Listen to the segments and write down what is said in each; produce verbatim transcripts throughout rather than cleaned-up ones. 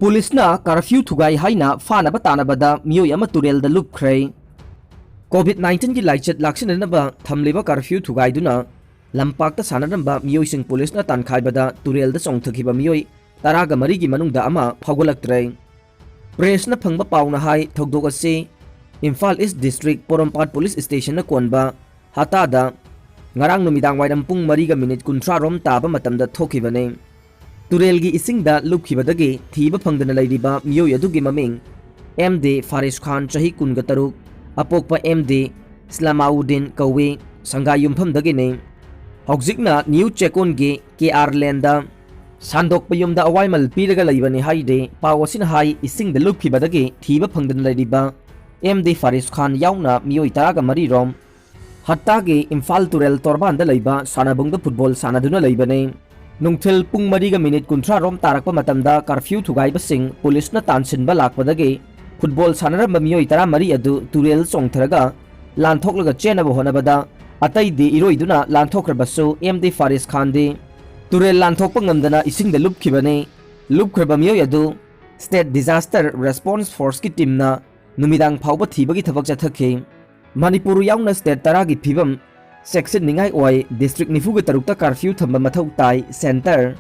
ꯄꯨꯂꯤꯁꯅ ꯀꯔꯐ꯭ꯌꯨ ꯊꯨꯒꯥꯏ ꯍꯥꯏꯅ ꯐꯥꯅꯕ ꯇꯥꯟꯅꯕꯗ ꯃꯤꯑꯣꯏ ꯑꯃ ꯇꯨꯔꯦꯜꯗ ꯂꯨꯞꯈ꯭ꯔꯦ꯫ ꯀꯣꯚꯤꯗ ꯅꯥꯏꯟꯇꯤꯟꯒꯤ ꯂꯥꯏꯆꯠ ꯂꯥꯛꯁꯤꯟꯅꯅꯕ ꯊꯝꯂꯤꯕ ꯀꯔꯐ꯭ꯌꯨ ꯊꯨꯒꯥꯏꯗꯨꯅ ꯂꯝꯄꯥꯛꯇ ꯁꯥꯟꯅꯔꯝꯕ ꯃꯤꯑꯣꯏꯁꯤꯡ ꯄꯨꯂꯤꯁꯅ ꯇꯥꯟꯈꯥꯏꯕꯗ ꯇꯨꯔꯦꯜꯗ ꯆꯣꯡꯊꯈꯤꯕ ꯃꯤꯑꯣꯏ ꯇꯔꯥꯒ ꯃꯔꯤꯒꯤ ꯃꯅꯨꯡꯗ ꯑꯃ ꯐꯥꯎꯒꯠꯂꯛꯇ꯭ꯔꯦ꯫ ꯄ꯭ꯔꯦꯁꯅ ꯐꯪꯕ ꯄꯥꯎꯅ ꯍꯥꯏ, ꯊꯧꯗꯣꯛ ꯑꯁꯤ ꯏꯝꯐꯥꯜ ꯏꯁ ꯗꯤꯁꯇ꯭ꯔꯤꯛ ꯄꯣꯔꯣꯝꯄꯥꯠ ꯄꯨꯂꯤꯁ ꯁ꯭ꯇꯦꯁꯟꯅ ꯀꯣꯟꯕ ꯍꯠꯇꯥꯗ ꯉꯔꯥꯡ ꯅꯨꯃꯤꯗꯥꯡ ꯋꯥꯏꯔꯝ ꯄꯨꯡ ꯃꯔꯤꯒ ꯃꯤꯅꯤꯠ ꯀꯨꯟꯊ꯭ꯔꯥ ꯔꯣꯝ ꯇꯥꯕ ꯃꯇꯝꯗ ꯊꯣꯛꯈꯤꯕꯅꯤ꯫ ꯇꯨꯔꯦꯜꯒꯤ ꯏꯁꯤꯡꯗ ꯂꯨꯞꯈꯤꯕꯗꯒꯤ ꯊꯤꯕ ꯐꯪꯗꯅ ꯂꯩꯔꯤꯕ ꯃꯤꯑꯣꯏ ꯑꯗꯨꯒꯤ ꯃꯃꯤꯡ ꯑꯦꯝ ꯗꯤ ꯐꯥꯔꯤꯁ ꯈꯥꯟ, ꯆꯍꯤ ꯀꯨꯟꯒ ꯇꯔꯨꯛ, ꯑꯄꯣꯛꯄ ꯑꯦꯝ ꯗꯤ ꯏꯁꯂꯥꯃꯥꯎꯗꯤꯟ ꯀꯧꯏ, ꯁꯪꯒꯥꯏ ꯌꯨꯝꯐꯝꯗꯒꯤꯅꯤ꯫ ꯍꯧꯖꯤꯛꯅ ꯅ꯭ꯌꯨ ꯆꯦꯀꯣꯟꯒꯤ ꯀꯦ ꯑꯥꯔ ꯂꯦꯟꯗ ꯁꯥꯟꯗꯣꯛꯄ ꯌꯨꯝꯗ ꯑꯋꯥꯏꯃꯜ ꯄꯤꯔꯒ ꯂꯩꯕꯅꯤ ꯍꯥꯏꯔꯤ꯫ ꯄꯥꯎ ꯑꯁꯤꯅ ꯍꯥꯏ, ꯏꯁꯤꯡꯗ ꯂꯨꯞꯈꯤꯕꯗꯒꯤ ꯊꯤꯕ ꯐꯪꯗꯅ ꯂꯩꯔꯤꯕ ꯑꯦꯝ ꯗꯤ ꯐꯥꯔꯤꯁ ꯈꯥꯟ ꯌꯥꯎꯅ ꯃꯤꯑꯣꯏ ꯇꯔꯥꯒ ꯃꯔꯤ ꯔꯣꯝ ꯍꯠꯇꯥꯒꯤ ꯏꯝꯐꯥꯜ ꯇꯨꯔꯦꯜ ꯇꯣꯔꯕꯥꯟꯗ ꯂꯩꯕ ꯁꯥꯟꯅꯕꯨꯡꯗ ꯐꯨꯠꯕꯣꯜ ꯁꯥꯟꯅꯗꯨꯅ ꯂꯩꯕꯅꯤ꯫ ꯅꯨꯡꯊꯤꯜ ꯄꯨꯡ ꯃꯔꯤꯒ ꯃꯤꯅꯤꯠ ꯀꯨꯟꯊ꯭ꯔꯥ ꯔꯣꯝ ꯇꯥꯔꯛꯄ ꯃꯇꯝꯗ ꯀꯔꯐ꯭ꯌꯨ ꯊꯨꯒꯥꯏꯕꯁꯤꯡ ꯄꯨꯂꯤꯁꯅ ꯇꯥꯟꯁꯤꯟꯕ ꯂꯥꯛꯄꯗꯒꯤ ꯐꯨꯠꯕꯣꯜ ꯁꯥꯟꯅꯔꯝꯕ ꯃꯤꯑꯣꯏ ꯇꯔꯥꯃꯔꯤ ꯑꯗꯨ ꯇꯨꯔꯦꯜ ꯆꯣꯡꯊꯔꯒ ꯂꯥꯟꯊꯣꯛꯂꯒ ꯆꯦꯟꯅꯕ ꯍꯣꯠꯅꯕꯗ ꯑꯇꯩꯗꯤ ꯏꯔꯣꯏꯗꯨꯅ ꯂꯥꯟꯊꯣꯛꯈ꯭ꯔꯕꯁꯨ ꯑꯦꯝ ꯗꯤ ꯐꯥꯔꯤꯁ ꯈꯥꯟꯗꯤ ꯇꯨꯔꯦꯜ ꯂꯥꯟꯊꯣꯛꯄ ꯉꯝꯗꯅ ꯏꯁꯤꯡꯗ ꯂꯨꯞꯈꯤꯕꯅꯤ꯫ ꯂꯨꯞꯈ꯭ꯔꯕ ꯃꯤꯑꯣꯏ ꯑꯗꯨ ꯁ꯭ꯇꯦꯠ ꯗꯤꯖꯥꯁꯇꯔ ꯔꯦꯁꯄꯣꯟꯁ ꯐꯣꯔꯁꯀꯤ ꯇꯤꯝꯅ ꯅꯨꯃꯤꯗꯥꯡ ꯐꯥꯎꯕ ꯊꯤꯕꯒꯤ ꯊꯕꯛ ꯆꯠꯊꯈꯤ꯫ ꯃꯅꯤꯄꯨꯔ ꯌꯥꯎꯅ ꯁ꯭ꯇꯦꯠ ꯇꯔꯥꯒꯤ ꯐꯤꯕꯝ ꯆꯦꯛꯁꯤꯟꯅꯤꯡꯉꯥꯏ ꯑꯣꯏ, ꯗꯤꯁꯇ꯭ꯔꯤꯛ ꯅꯤꯐꯨꯒ ꯇꯔꯨꯛꯇ ꯀꯔꯐ꯭ꯌꯨ ꯊꯝꯕ ꯃꯊꯧ ꯇꯥꯏ, ꯁꯦꯟꯇꯔ꯫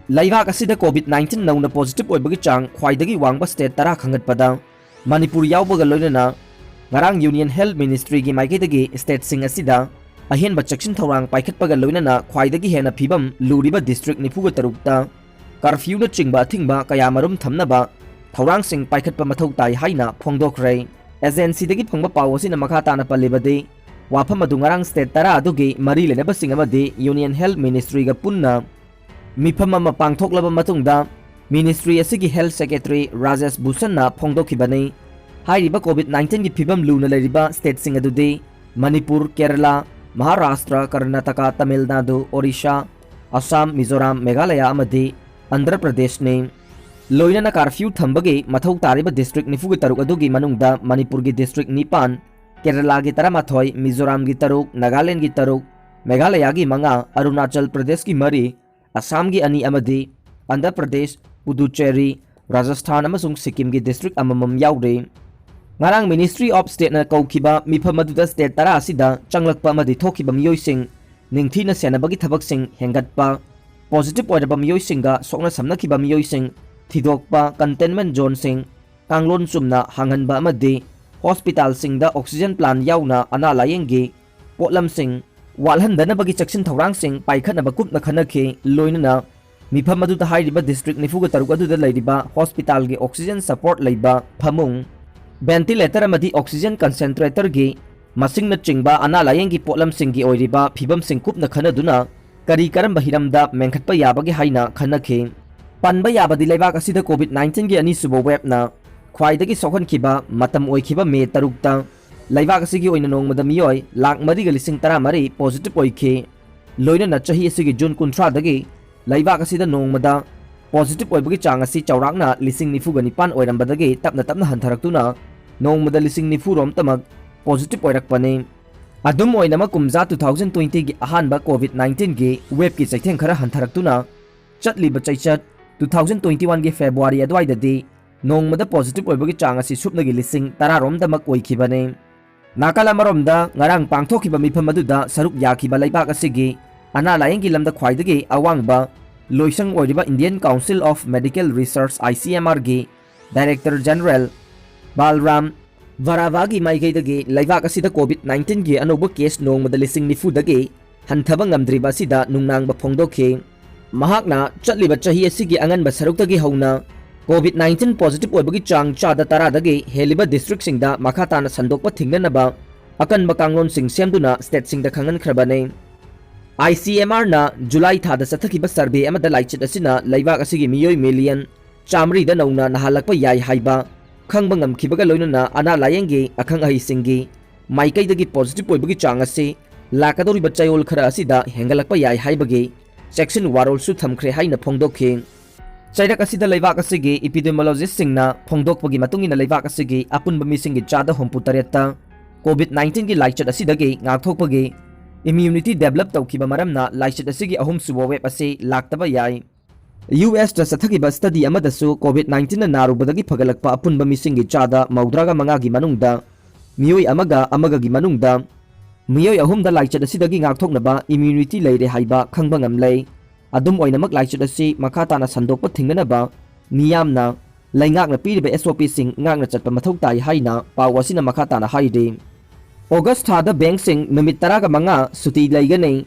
ꯂꯩꯕꯥꯛ ꯑꯁꯤꯗ ꯀꯣꯚꯤꯗ ꯅꯥꯏꯟꯇꯤꯟ ꯅꯧꯅ ꯄꯣꯖꯤꯇꯤꯚ ꯑꯣꯏꯕꯒꯤ ꯆꯥꯡ ꯈ꯭ꯋꯥꯏꯗꯒꯤ ꯋꯥꯡꯕ ꯁ꯭ꯇꯦꯠ ꯇꯔꯥ ꯈꯟꯒꯠꯄꯗ ꯃꯅꯤꯄꯨꯔ ꯌꯥꯎꯕꯒ ꯂꯣꯏꯅꯅ ꯉꯔꯥꯡ ꯌꯨꯅꯤꯌꯟ ꯍꯦꯜꯊ ꯃꯤꯅꯤꯁꯇ꯭ꯔꯤꯒꯤ ꯃꯥꯏꯀꯩꯗꯒꯤ ꯁ꯭ꯇꯦꯠꯁꯤꯡ ꯑꯁꯤꯗ ꯑꯍꯦꯟꯕ ꯆꯦꯛꯁꯤꯟ ꯊꯧꯔꯥꯡ ꯄꯥꯏꯈꯠꯄꯒ ꯂꯣꯏꯅꯅ ꯈ꯭ꯋꯥꯏꯗꯒꯤ ꯍꯦꯟꯅ ꯐꯤꯕꯝ ꯂꯨꯔꯤꯕ ꯗꯤꯁꯇ꯭ꯔꯤꯛ ꯅꯤꯐꯨꯒ ꯇꯔꯨꯛꯇ ꯀꯔꯐ꯭ꯌꯨꯅꯆꯤꯡꯕ ꯑꯊꯤꯡꯕ ꯀꯌꯥꯃꯔꯨꯝ ꯊꯝꯅꯕ ꯊꯧꯔꯥꯡꯁꯤꯡ ꯄꯥꯏꯈꯠꯄ ꯃꯊꯧ ꯇꯥꯏ ꯍꯥꯏꯅ ꯐꯣꯡꯗꯣꯛꯈ꯭ꯔꯦ꯫ ꯑꯦꯖꯦꯟꯁꯤꯗꯒꯤ ꯐꯪꯕ ꯄꯥꯎ ꯑꯁꯤꯅ ꯃꯈꯥ ꯇꯥꯅ ꯄꯜꯂꯤꯕꯗꯤ, ꯋꯥꯐꯝ ꯑꯗꯨ ꯉꯔꯥꯡ ꯁ꯭ꯇꯦꯠ ꯇꯔꯥ ꯑꯗꯨꯒꯤ ꯃꯔꯤ ꯂꯩꯅꯕꯁꯤꯡ ꯑꯃꯗꯤ ꯌꯨꯅꯤꯌꯟ ꯍꯦꯜꯊ ꯃꯤꯅꯤꯁꯇ꯭ꯔꯤꯒ ꯄꯨꯟꯅ ꯃꯤꯐꯝ ꯑꯃ ꯄꯥꯡꯊꯣꯛꯂꯕ ꯃꯇꯨꯡꯗ, ꯃꯤꯅꯤꯁꯇ꯭ꯔꯤ ꯑꯁꯤꯒꯤ ꯍꯦꯜꯊ ꯁꯦꯀ꯭ꯔꯦꯇꯔꯤ ꯔꯥꯖꯦꯁ ꯚꯨꯁꯟꯅ ꯐꯣꯡꯗꯣꯛꯈꯤꯕꯅꯤ꯫ ꯍꯥꯏꯔꯤꯕ ꯀꯣꯚꯤꯗ ꯅꯥꯏꯟꯇꯤꯟꯒꯤ ꯐꯤꯕꯝ ꯂꯨꯅ ꯂꯩꯔꯤꯕ ꯁ꯭ꯇꯦꯠꯁꯤꯡ ꯑꯗꯨꯗꯤ ꯃꯅꯤꯄꯨꯔ, ꯀꯦꯔꯂꯥ, ꯃꯍꯥꯔꯥꯁꯇ꯭ꯔ, ꯀꯔꯅꯥꯇꯀꯥ, ꯇꯥꯃꯤꯜ ꯅꯥꯗꯨ, ꯑꯣꯔꯤꯁꯥ, ꯑꯁꯥꯝ, ꯃꯤꯖꯣꯔꯥꯝ, ꯃꯦꯘꯥꯂꯌꯥ ꯑꯃꯗꯤ ꯑꯟꯙ꯭ꯔ ꯄ꯭ꯔꯗꯦꯁꯅꯤ꯫ ꯂꯣꯏꯅꯅ ꯀꯥꯔꯐ꯭ꯌꯨ ꯊꯝꯕꯒꯤ ꯃꯊꯧ ꯇꯥꯔꯤꯕ ꯗꯤꯁꯇ꯭ꯔꯤꯛ ꯅꯤꯐꯨꯒ ꯇꯔꯨꯛ ꯑꯗꯨꯒꯤ ꯃꯅꯨꯡꯗ ꯃꯅꯤꯄꯨꯔꯒꯤ ꯗꯤꯁꯇ꯭ꯔꯤꯛ ꯅꯤꯄꯥꯟ, ꯀꯦꯔꯂꯥꯒꯤ ꯇꯔꯥꯃꯥꯊꯣꯏ, ꯃꯤꯖꯣꯔꯥꯝꯒꯤ ꯇꯔꯨꯛ, ꯅꯥꯒꯥꯂꯦꯟꯒꯤ ꯇꯔꯨꯛ, ꯃꯦꯘꯥꯂꯌꯥꯒꯤ ꯃꯉꯥ, ꯑꯔꯨꯅꯥꯆꯜ ꯄ꯭ꯔꯗꯦꯁꯀꯤ ꯃꯔꯤ, ꯑꯁꯥꯝꯒꯤ ꯑꯅꯤ ꯑꯃꯗꯤ ꯑꯟꯙ꯭ꯔ ꯄ꯭ꯔꯗꯦꯁ, ꯄꯨꯗꯨꯆꯦꯔꯤ, ꯔꯥꯖꯁꯊꯥꯟ ꯑꯃꯁꯨꯡ ꯁꯤꯛꯀꯤꯝꯒꯤ ꯗꯤꯁꯇ꯭ꯔꯤꯛ ꯑꯃꯃꯝ ꯌꯥꯎꯔꯤ꯫ ꯉꯔꯥꯡ Ministry of Stateꯅ ꯀꯧꯈꯤꯕ ꯃꯤꯐꯝ ꯑꯗꯨꯗ ꯁ꯭ꯇꯦꯠ ꯇꯔꯥ ꯑꯁꯤꯗ ꯆꯪꯂꯛꯄ ꯑꯃꯗꯤ ꯊꯣꯛꯈꯤꯕ ꯃꯤꯑꯣꯏꯁꯤꯡ ꯅꯤꯡꯊꯤꯅ ꯁꯦꯟꯅꯕꯒꯤ ꯊꯕꯛꯁꯤꯡ ꯍꯦꯟꯒꯠꯄ, ꯄꯣꯖꯤꯇꯤꯚ ꯑꯣꯏꯔꯕ ꯃꯤꯑꯣꯏꯁꯤꯡꯒ ꯁꯣꯛꯅ ꯁꯝꯅꯈꯤꯕ ꯃꯤꯑꯣꯏꯁꯤꯡ ꯊꯤꯗꯣꯛꯄ, ꯀꯟꯇꯦꯟꯃꯦꯟ ꯖꯣꯟꯁꯤꯡ ꯀꯥꯡꯂꯣꯟ ꯆꯨꯝꯅ ꯍꯥꯡꯍꯟꯕ ꯑꯃꯗꯤ ꯍꯣꯁꯄꯤꯇꯥꯜꯁꯤꯡꯗ ꯑꯣꯛꯁꯤꯖꯦꯟ ꯄ꯭ꯂꯥꯟ ꯌꯥꯎꯅ ꯑꯅꯥ ꯂꯥꯌꯦꯡꯒꯤ ꯄꯣꯠꯂꯝꯁꯤꯡ ꯋꯥꯠꯍꯟꯗꯅꯕꯒꯤ ꯆꯦꯛꯁꯤꯟ ꯊꯧꯔꯥꯡꯁꯤꯡ ꯄꯥꯏꯈꯠꯅꯕ ꯀꯨꯞꯅ ꯈꯟꯅꯈꯤ꯫ ꯂꯣꯏꯅꯅ ꯃꯤꯐꯝ ꯑꯗꯨꯗ ꯍꯥꯏꯔꯤꯕ ꯗꯤꯁꯇ꯭ꯔꯤꯛ ꯅꯤꯐꯨꯒ ꯇꯔꯨꯛ ꯑꯗꯨꯗ ꯂꯩꯔꯤꯕ ꯍꯣꯁꯄꯤꯇꯥꯜꯒꯤ ꯑꯣꯛꯁꯤꯖꯦꯟ ꯁꯄꯣꯔꯠ ꯂꯩꯕ ꯐꯃꯨꯡ, ꯚꯦꯟꯇꯤꯂꯦꯇꯔ ꯑꯃꯗꯤ ꯑꯣꯛꯁꯤꯖꯦꯟ ꯀꯟꯁꯦꯟꯇ꯭ꯔꯦꯇꯔꯒꯤ ꯃꯁꯤꯡꯅꯆꯤꯡꯕ ꯑꯅꯥ ꯂꯥꯌꯦꯡꯒꯤ ꯄꯣꯠꯂꯝꯁꯤꯡꯒꯤ ꯑꯣꯏꯔꯤꯕ ꯐꯤꯕꯝꯁꯤꯡ ꯀꯨꯞꯅ ꯈꯟꯅꯗꯨꯅ ꯀꯔꯤ ꯀꯔꯝꯕ ꯍꯤꯔꯝꯗ ꯃꯦꯟꯈꯠꯄ ꯌꯥꯕꯒꯦ ꯍꯥꯏꯅ ꯈꯟꯅꯈꯤ꯫ ꯄꯟꯕ ꯌꯥꯕꯗꯤ ꯂꯩꯕꯥꯛ ꯑꯁꯤꯗ ꯀꯣꯚꯤꯗ ꯅꯥꯏꯟꯇꯤꯟꯒꯤ ꯑꯅꯤꯁꯨꯕ ꯋꯦꯕꯅ ꯈ꯭ꯋꯥꯏꯗꯒꯤ ꯁꯣꯛꯍꯟꯈꯤꯕ ꯃꯇꯝ ꯑꯣꯏꯈꯤꯕ ꯃꯦ ꯇꯔꯨꯛꯇ ꯂꯩꯕꯥꯛ ꯑꯁꯤꯒꯤ ꯑꯣꯏꯅ ꯅꯣꯡꯃꯗ ꯃꯤꯑꯣꯏ ꯂꯥꯈ ꯃꯔꯤꯒ ꯂꯤꯁꯤꯡ ꯇꯔꯥꯃꯔꯤ ꯄꯣꯖꯤꯇꯤꯚ ꯑꯣꯏꯈꯤ꯫ ꯂꯣꯏꯅꯅ ꯆꯍꯤ ꯑꯁꯤꯒꯤ ꯖꯨꯟ ꯀꯨꯟꯊ꯭ꯔꯥꯗꯒꯤ ꯂꯩꯕꯥꯛ ꯑꯁꯤꯗ ꯅꯣꯡꯃꯗ ꯄꯣꯖꯤꯇꯤꯚ ꯑꯣꯏꯕꯒꯤ ꯆꯥꯡ ꯑꯁꯤ ꯆꯥꯎꯔꯥꯛꯅ ꯂꯤꯁꯤꯡ ꯅꯤꯐꯨꯒ ꯅꯤꯄꯥꯟ ꯑꯣꯏꯔꯝꯕꯗꯒꯤ ꯇꯞꯅ ꯇꯞꯅ ꯍꯟꯊꯔꯛꯇꯨꯅ ꯅꯣꯡꯃꯗ ꯂꯤꯁꯤꯡ ꯅꯤꯐꯨ ꯔꯣꯝꯇꯃꯛ ꯄꯣꯖꯤꯇꯤꯚ ꯑꯣꯏꯔꯛꯄꯅꯤ꯫ ꯑꯗꯨꯝ ꯑꯣꯏꯅꯃꯛ, ꯀꯨꯝꯖꯥ two thousand twenty ꯒꯤ ꯑꯍꯥꯟꯕ ꯀꯣꯚꯤꯗ ꯅꯥꯏꯟꯇꯤꯟꯒꯤ ꯋꯦꯕꯀꯤ ꯆꯩꯊꯦꯡ ꯈꯔ ꯍꯟꯊꯔꯛꯇꯨꯅ ꯆꯠꯂꯤꯕ ꯆꯩꯆꯠ two thousand twenty one ꯒꯤ ꯐꯦꯕ꯭ꯔꯨꯋꯥꯔꯤ ꯑꯗꯨꯋꯥꯏꯗꯗꯤ ꯅꯣꯡꯃꯗ ꯄꯣꯖꯤꯇꯤꯚ ꯑꯣꯏꯕꯒꯤ ꯆꯥꯡ ꯑꯁꯤ ꯁꯨꯞꯅꯒꯤ ꯂꯤꯁꯤꯡ ꯇꯔꯥ ꯔꯣꯝꯗꯃꯛ ꯑꯣꯏꯈꯤꯕꯅꯤ꯫ ꯅꯥꯀꯜ ꯑꯃꯔꯣꯝꯗ, ꯉꯔꯥꯡ ꯄꯥꯡꯊꯣꯛꯈꯤꯕ ꯃꯤꯐꯝ ꯑꯗꯨꯗ ꯁꯔꯨꯛ ꯌꯥꯈꯤꯕ ꯂꯩꯕꯥꯛ ꯑꯁꯤꯒꯤ ꯑꯅꯥ ꯂꯥꯌꯦꯡꯒꯤ ꯂꯝꯗ ꯈ꯭ꯋꯥꯏꯗꯒꯤ ꯑꯋꯥꯡꯕ ꯂꯣꯏꯁꯪ ꯑꯣꯏꯔꯤꯕ Indian Council of Medical Research, ICMR ꯒꯤ Director General ꯕꯥꯜꯔꯥꯝ ꯚꯥꯔꯥꯚꯥꯒꯤ ꯃꯥꯏꯀꯩꯗꯒꯤ ꯂꯩꯕꯥꯛ ꯑꯁꯤꯗ ꯀꯣꯚꯤꯗ ꯅꯥꯏꯟꯇꯤꯟꯒꯤ ꯑꯅꯧꯕ ꯀꯦꯁ ꯅꯣꯡꯃꯗ ꯂꯤꯁꯤꯡ ꯅꯤꯐꯨꯗꯒꯤ ꯍꯟꯊꯕ ꯉꯝꯗ꯭ꯔꯤꯕ ꯑꯁꯤꯗ ꯅꯨꯡꯅꯥꯡꯕ ꯐꯣꯡꯗꯣꯛꯈꯤ꯫ ꯃꯍꯥꯛꯅ ꯆꯠꯂꯤꯕ ꯆꯍꯤ ꯑꯁꯤꯒꯤ ꯑꯉꯟꯕ ꯁꯔꯨꯛꯇꯒꯤ ꯍꯧꯅ ꯀꯣꯚꯤꯗ ꯅꯥꯏꯟꯇꯤꯟ ꯄꯣꯖꯤꯇꯤꯚ ꯑꯣꯏꯕꯒꯤ ꯆꯥꯡ ꯆꯥꯗ ꯇꯔꯥꯗꯒꯤ ꯍꯦꯜꯂꯤꯕ ꯗꯤꯁꯇ꯭ꯔꯤꯛꯁꯤꯡꯗ ꯃꯈꯥ ꯇꯥꯅ ꯁꯟꯗꯣꯛꯄ ꯊꯤꯡꯅꯅꯕ ꯑꯀꯟꯕ ꯀꯥꯡꯂꯣꯟꯁꯤꯡ ꯁꯦꯝꯗꯨꯅ ꯁ꯭ꯇꯦꯠꯁꯤꯡꯗ ꯈꯪꯍꯟꯈ꯭ꯔꯕꯅꯤ꯫ ICMR ꯅ ꯖꯨꯂꯥꯏ ꯊꯥꯗ ꯆꯠꯊꯈꯤꯕ ꯁꯔꯚꯦ ꯑꯃꯗ ꯂꯥꯏꯆꯠ ꯑꯁꯤꯅ ꯂꯩꯕꯥꯛ ꯑꯁꯤꯒꯤ ꯃꯤꯑꯣꯏ ꯃꯤꯂꯤꯌꯟ ꯆꯥꯃꯔꯤꯗ ꯅꯧꯅ ꯅꯥꯍꯜꯂꯛꯄ ꯌꯥꯏ ꯍꯥꯏꯕ ꯈꯪꯕ ꯉꯝꯈꯤꯕꯒ ꯂꯣꯏꯅꯅ ꯑꯅꯥ ꯂꯥꯌꯦꯡꯒꯤ ꯑꯈꯪ ꯑꯍꯩꯁꯤꯡꯒꯤ ꯃꯥꯏꯀꯩꯗꯒꯤ ꯄꯣꯖꯤꯇꯤꯚ ꯑꯣꯏꯕꯒꯤ ꯆꯥꯡ ꯑꯁꯤ ꯂꯥꯛꯀꯗꯧꯔꯤꯕ ꯆꯌꯣꯜ ꯈꯔ ꯑꯁꯤꯗ ꯍꯦꯟꯒꯠꯂꯛꯄ ꯌꯥꯏ ꯍꯥꯏꯕꯒꯤ ꯆꯦꯛꯁꯤꯟ ꯋꯥꯔꯣꯜꯁꯨ ꯊꯝꯈ꯭ꯔꯦ ꯍꯥꯏꯅ ꯐꯣꯡꯗꯣꯛꯈꯤ꯫ ꯆꯩꯔꯛ ꯑꯁꯤꯗ ꯂꯩꯕꯥꯛ ꯑꯁꯤꯒꯤ ꯏꯄꯤꯗꯦꯃꯣꯂꯣꯖꯤꯁꯁꯤꯡꯅ ꯐꯣꯡꯗꯣꯛꯄꯒꯤ ꯃꯇꯨꯡ ꯏꯟꯅ ꯂꯩꯕꯥꯛ ꯑꯁꯤꯒꯤ ꯑꯄꯨꯟꯕ ꯃꯤꯁꯤꯡꯒꯤ ꯆꯥꯗ ꯍꯨꯝꯐꯨ ꯇꯔꯦꯠꯇ ꯀꯣꯚꯤꯗ ꯅꯥꯏꯟꯇꯤꯟꯒꯤ ꯂꯥꯏꯆꯠ ꯑꯁꯤꯗꯒꯤ ꯉꯥꯛꯊꯣꯛꯄꯒꯤ ꯏꯝꯌꯨꯅꯤꯇꯤ ꯗꯦꯚꯂꯞ ꯇꯧꯈꯤꯕ ꯃꯔꯝꯅ ꯂꯥꯏꯆꯠ ꯑꯁꯤꯒꯤ ꯑꯍꯨꯝꯁꯨꯕ ꯋꯦꯕ ꯑꯁꯤ ꯂꯥꯛꯇꯕ ꯌꯥꯏ꯫ ꯌꯨ ꯑꯦꯁꯇ ꯆꯠꯊꯈꯤꯕ ꯁ꯭ꯇꯗꯤ ꯑꯃꯗꯁꯨ ꯀꯣꯚꯤꯗ ꯅꯥꯏꯟꯇꯤꯟꯅ ꯅꯥꯔꯨꯕꯗꯒꯤ ꯐꯒꯠꯂꯛꯄ ꯑꯄꯨꯟꯕ ꯃꯤꯁꯤꯡꯒꯤ ꯆꯥꯗ ꯃꯧꯗ꯭ꯔꯥꯒ ꯃꯉꯥꯒꯤ ꯃꯅꯨꯡꯗ ꯃꯤꯑꯣꯏ ꯑꯃꯒ ꯑꯃꯒꯒꯤ ꯃꯅꯨꯡꯗ ꯃꯤꯑꯣꯏ ꯑꯍꯨꯝꯗ ꯂꯥꯏꯆꯠ ꯑꯁꯤꯗꯒꯤ ꯉꯥꯛꯊꯣꯛꯅꯕ ꯏꯝꯌꯨꯅꯤꯇꯤ ꯂꯩꯔꯦ ꯍꯥꯏꯕ ꯈꯪꯕ ꯉꯝꯂꯦ꯫ ꯑꯗꯨꯝ ꯑꯣꯏꯅꯃꯛ, ꯂꯥꯏꯆꯠ ꯑꯁꯤ ꯃꯈꯥ ꯇꯥꯅ ꯁꯟꯗꯣꯛꯄ ꯊꯤꯡꯅꯅꯕ ꯃꯤꯌꯥꯝꯅ ꯂꯩꯉꯥꯛꯅ ꯄꯤꯔꯤꯕ ꯑꯦꯁ ꯑꯣ ꯄꯤꯁꯤꯡ ꯉꯥꯛꯅ ꯆꯠꯄ ꯃꯊꯧ ꯇꯥꯏ ꯍꯥꯏꯅ ꯄꯥꯎ ꯑꯁꯤꯅ ꯃꯈꯥ ꯇꯥꯅ ꯍꯥꯏꯔꯤ꯫ ꯑꯣꯒꯁ ꯊꯥꯗ ꯕꯦꯡꯛꯁꯤꯡ ꯅꯨꯃꯤꯠ ꯇꯔꯥꯒ ꯃꯉꯥ ꯁꯨꯇꯤ ꯂꯩꯒꯅꯤ꯫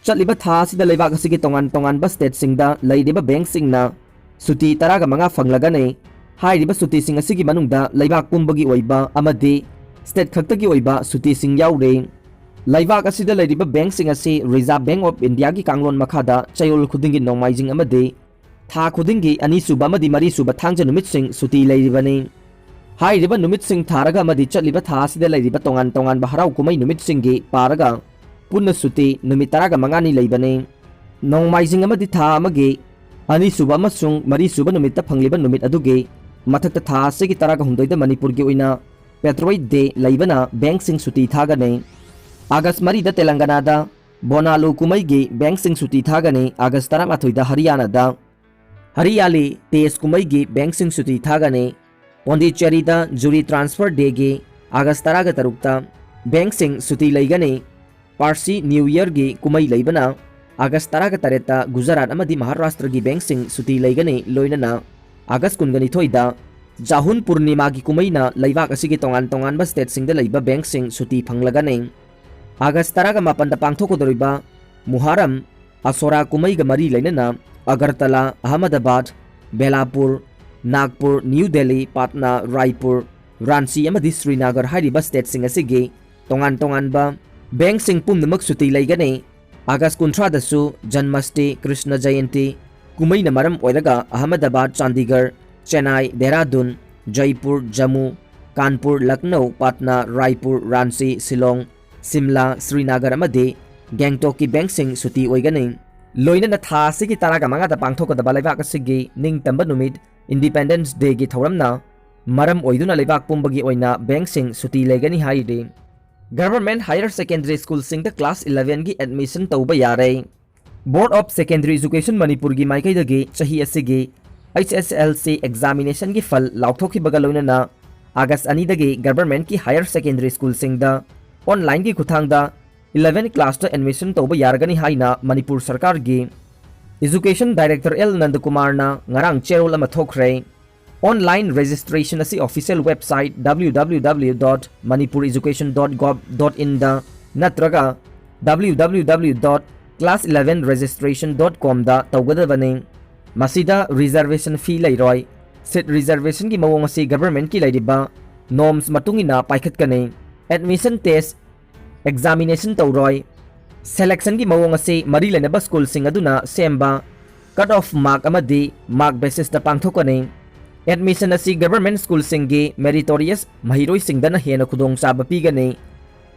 ꯆꯠꯂꯤꯕ ꯊꯥ ꯑꯁꯤꯗ ꯂꯩꯕꯥꯛ ꯑꯁꯤꯒꯤ ꯇꯣꯉꯥꯟ ꯇꯣꯉꯥꯟꯕ ꯁ꯭ꯇꯦꯠꯁꯤꯡꯗ ꯂꯩꯔꯤꯕ ꯕꯦꯡꯛꯁꯤꯡꯅ ꯁꯨꯇꯤ ꯇꯔꯥꯒ ꯃꯉꯥ ꯐꯪꯂꯒꯅꯤ꯫ ꯍꯥꯏꯔꯤꯕ ꯁꯨꯇꯤꯁꯤꯡ ꯑꯁꯤꯒꯤ ꯃꯅꯨꯡꯗ ꯂꯩꯕꯥꯛ ꯄꯨꯝꯕꯒꯤ ꯑꯣꯏꯕ ꯑꯃꯗꯤ ꯁ꯭ꯇꯦꯠ ꯈꯛꯇꯒꯤ ꯑꯣꯏꯕ ꯁꯨꯇꯤꯁꯤꯡ ꯌꯥꯎꯔꯤ꯫ ꯂꯩꯕꯥꯛ ꯑꯁꯤꯗ ꯂꯩꯔꯤꯕ ꯕꯦꯡꯛꯁꯤꯡ ꯑꯁꯤ Reserve Bank of Indiaꯒꯤ ꯀꯥꯡꯂꯣꯟ ꯃꯈꯥꯗ ꯆꯌꯣꯜ ꯈꯨꯗꯤꯡꯒꯤ ꯅꯣꯡꯃꯥꯏꯖꯤꯡ ꯑꯃꯗꯤ ꯊꯥ ꯈꯨꯗꯤꯡꯒꯤ ꯑꯅꯤꯁꯨꯕ ꯑꯃꯗꯤ ꯃꯔꯤꯁꯨꯕ ꯊꯥꯡꯖ ꯅꯨꯃꯤꯠꯁꯤꯡ ꯁꯨꯇꯤ ꯂꯩꯔꯤꯕꯅꯤ꯫ ꯍꯥꯏꯔꯤꯕ ꯅꯨꯃꯤꯠꯁꯤꯡ ꯊꯥꯔꯒ ꯑꯃꯗꯤ ꯆꯠꯂꯤꯕ ꯊꯥ ꯑꯁꯤꯗ ꯂꯩꯔꯤꯕ ꯇꯣꯉꯥꯟ ꯇꯣꯉꯥꯟꯕ ꯍꯔꯥꯎ ꯀꯨꯝꯍꯩ ꯅꯨꯃꯤꯠꯁꯤꯡꯒꯤ ꯄꯥꯔꯒ ꯄꯨꯟꯅ ꯁꯨꯇꯤ ꯅꯨꯃꯤꯠ ꯇꯔꯥꯒ ꯃꯉꯥꯅꯤ ꯂꯩꯕꯅꯤ꯫ ꯅꯣꯡꯃꯥꯏꯖꯤꯡ ꯑꯃꯗꯤ ꯊꯥ ꯑꯃꯒꯤ ꯑꯅꯤꯁꯨꯕ ꯑꯃꯁꯨꯡ ꯃꯔꯤꯁꯨꯕ ꯅꯨꯃꯤꯠꯇ ꯐꯪꯂꯤꯕ ꯅꯨꯃꯤꯠ ꯑꯗꯨꯒꯤ ꯃꯊꯛꯇ ꯊꯥ ꯑꯁꯤꯒꯤ ꯇꯔꯥꯒ ꯍꯨꯝꯗꯣꯏꯗ ꯃꯅꯤꯄꯨꯔꯒꯤ ꯑꯣꯏꯅ Patriots Day ꯂꯩꯕꯅ ꯕꯦꯡꯛꯁꯤꯡ ꯁꯨꯇꯤ ꯊꯥꯒꯅꯤ꯫ ꯑꯥꯒꯁ ꯃꯔꯤꯗ ꯇꯦꯂꯪꯒꯅꯥꯗ ꯕꯣꯅꯥꯂꯨ ꯀꯨꯝꯍꯩꯒꯤ ꯕꯦꯡꯛꯁꯤꯡ ꯁꯨꯇꯤ ꯊꯥꯒꯅꯤ꯫ ꯑꯥꯒꯁ ꯇꯔꯥꯃꯥꯊꯣꯏꯗ ꯍꯔꯤꯌꯥꯅꯥꯗ ꯍꯔꯤꯌꯥꯂꯤ ꯇꯦꯖ ꯀꯨꯝꯍꯩꯒꯤ ꯕꯦꯡꯛꯁꯤꯡ ꯁꯨꯇꯤ ꯊꯥꯒꯅꯤ꯫ ꯄꯣꯟꯗꯤꯆꯦꯔꯤꯗ Jury Transfer Dayꯒꯤ ꯑꯥꯒꯁ ꯇꯔꯥꯒ ꯇꯔꯨꯛꯇ ꯕꯦꯡꯛꯁꯤꯡ ꯁꯨꯇꯤ ꯂꯩꯒꯅꯤ꯫ ꯄꯥꯔꯁꯤ ꯅ꯭ꯌꯨ ꯌꯔꯒꯤ ꯀꯨꯝꯍꯩ ꯂꯩꯕꯅ ꯑꯥꯒꯁ ꯇꯔꯥꯒ ꯇꯔꯦꯠꯇ ꯒꯨꯖꯔꯥꯠ ꯑꯃꯗꯤ ꯃꯍꯥꯔꯥꯁꯇ꯭ꯔꯒꯤ ꯕꯦꯡꯛꯁꯤꯡ ꯁꯨꯇꯤ ꯂꯩꯒꯅꯤ꯫ ꯂꯣꯏꯅꯅ ꯑꯥꯒꯁ ꯀꯨꯟꯒꯅꯤꯊꯣꯏꯗ ꯖꯥꯍꯨꯟ ꯄꯨꯔꯅꯤꯃꯥꯒꯤ ꯀꯨꯝꯍꯩꯅ ꯂꯩꯕꯥꯛ ꯑꯁꯤꯒꯤ ꯇꯣꯉꯥꯟ ꯇꯣꯉꯥꯟꯕ ꯁ꯭ꯇꯦꯠꯁꯤꯡꯗ ꯂꯩꯕ ꯕꯦꯡꯛꯁꯤꯡ ꯁꯨꯇꯤ ꯐꯪꯂꯒꯅꯤ꯫ ꯑꯥꯒꯁ ꯇꯔꯥꯒ ꯃꯥꯄꯟꯗ ꯄꯥꯡꯊꯣꯛꯀꯗꯧꯔꯤꯕ ꯃꯨꯍꯥꯔꯝ ꯑꯁꯣꯔꯥ ꯀꯨꯝꯍꯩꯒ ꯃꯔꯤ ꯂꯩꯅꯅ ꯑꯒꯔꯇꯂꯥ, ꯑꯍꯃꯗꯕꯥꯗ, ꯕꯦꯂꯥꯄꯨꯔ, ꯅꯥꯒꯄꯨꯔ, ꯅ꯭ꯌꯨ ꯗꯦꯜꯂꯤ, ꯄꯥꯠꯅꯥ, ꯔꯥꯏꯄꯨꯔ, ꯔꯥꯟꯆꯤ ꯑꯃꯗꯤ ꯁ꯭ꯔꯤꯅꯥꯒꯔ ꯍꯥꯏꯔꯤꯕ ꯁ꯭ꯇꯦꯠꯁꯤꯡ ꯑꯁꯤꯒꯤ ꯇꯣꯉꯥꯟ ꯇꯣꯉꯥꯟꯕ ꯕꯦꯡꯛꯁꯤꯡ ꯄꯨꯝꯅꯃꯛ ꯁꯨꯇꯤ ꯂꯩꯒꯅꯤ꯫ ꯑꯥꯒꯁ ꯀꯨꯟꯊ꯭ꯔꯥꯗꯁꯨ ꯖꯟꯃꯁꯇꯤ, ꯀ꯭ꯔꯤꯁꯅ ꯖꯌꯟꯇꯤ ꯀꯨꯝꯍꯩꯅ ꯃꯔꯝ ꯑꯣꯏꯔꯒ ꯑꯍꯃꯗꯕꯥꯗ, ꯆꯥꯟꯗꯤꯒꯔ, ꯆꯦꯟꯅꯥꯏ, ꯗꯦꯍꯔꯥꯗꯨꯟ, ꯖꯩꯄꯨꯔ, ꯖꯝꯃꯨ, ꯀꯥꯟꯄꯨꯔ, ꯂꯛꯅꯧ, ꯄꯥꯠꯅꯥ, ꯔꯥꯏꯄꯨꯔ, ꯔꯥꯟꯆꯤ, ꯁꯤꯂꯣꯡ, ꯁꯤꯝꯂꯥ, ꯁ꯭ꯔꯤꯅꯥꯒꯔ ꯑꯃꯗꯤ ꯒꯦꯡꯇꯣꯛꯀꯤ ꯕꯦꯡꯛꯁꯤꯡ ꯁꯨꯇꯤ ꯑꯣꯏꯒꯅꯤ꯫ ꯂꯣꯏꯅꯅ ꯊꯥ ꯑꯁꯤꯒꯤ ꯇꯔꯥꯒ ꯃꯉꯥꯗ ꯄꯥꯡꯊꯣꯛꯀꯗꯕ ꯂꯩꯕꯥꯛ ꯑꯁꯤꯒꯤ ꯅꯤꯡꯇꯝꯕ ꯅꯨꯃꯤꯠ Independence Dayꯒꯤ ꯊꯧꯔꯝꯅ ꯃꯔꯝ ꯑꯣꯏꯗꯨꯅ ꯂꯩꯕꯥꯛ ꯄꯨꯝꯕꯒꯤ ꯑꯣꯏꯅ ꯕꯦꯡꯛꯁꯤꯡ ꯁꯨꯇꯤ ꯂꯩꯒꯅꯤ ꯍꯥꯏꯔꯤ꯫ Government Higher Secondary Schoolꯁꯤꯡꯗ class elevenꯒꯤ admission ꯇꯧꯕ ꯌꯥꯔꯦ꯫ Board of Secondary Education ꯃꯅꯤꯄꯨꯔꯒꯤ ꯃꯥꯏꯀꯩꯗꯒꯤ ꯆꯍꯤ ꯑꯁꯤꯒꯤ H S L C examination ꯒꯤ ꯐꯜ ꯂꯥꯎꯊꯣꯛꯈꯤꯕꯒ ꯂꯣꯏꯅꯅ August ꯑꯅꯤꯗꯒꯤ government ꯀꯤ higher secondary school ꯁꯤꯡꯗ online ꯒꯤ ꯈꯨꯠꯊꯥꯡꯗ eleven class ꯇ admission ꯇꯧꯕ ꯌꯥꯔꯒꯅꯤ ꯍꯥꯏꯅ ꯃꯅꯤꯄꯨꯔ ꯁꯔꯀꯥꯔꯒꯤ Education Director L ꯅꯟꯗꯀꯨꯃꯥꯔꯅ ꯉꯔꯥꯡ ꯆꯦꯔꯣꯜ ꯑꯃ ꯊꯣꯛꯈ꯭ꯔꯦ꯫ Online registration ꯑꯁꯤ official website W W W dot manipur education dot gov dot in ꯗ ꯅꯠꯇ꯭ꯔꯒ W W W dot class eleven registration dot com ꯗ ꯇꯧꯒꯗꯕꯅꯤ꯫ ꯃꯁꯤꯗ reservation fee ꯂꯩꯔꯣꯏ꯫ Seat reservation ꯒꯤ ꯃꯑꯣꯡ ꯑꯁꯤ government ꯀꯤ ꯂꯩꯔꯤꯕ norms ꯃꯇꯨꯡ ꯏꯟꯅ ꯄꯥꯏꯈꯠꯀꯅꯤ꯫ Admission test, examination ꯇꯧꯔꯣꯏ꯫ Selection ꯒꯤ ꯃꯑꯣꯡ ꯑꯁꯤ ꯃꯔꯤ ꯂꯩꯅꯕ school ꯁꯤꯡ ꯑꯗꯨꯅ ꯁꯦꯝꯕ cut off mark ꯑꯃꯗꯤ mark basis ꯇ ꯄꯥꯡꯊꯣꯛꯀꯅꯤ꯫ Admission ꯑꯁꯤ government school ꯁꯤꯡꯒꯤ meritorious ꯃꯍꯩꯔꯣꯏꯁꯤꯡꯗꯅ ꯍꯦꯟꯅ ꯈꯨꯗꯣꯡꯆꯥꯕ ꯄꯤꯒꯅꯤ꯫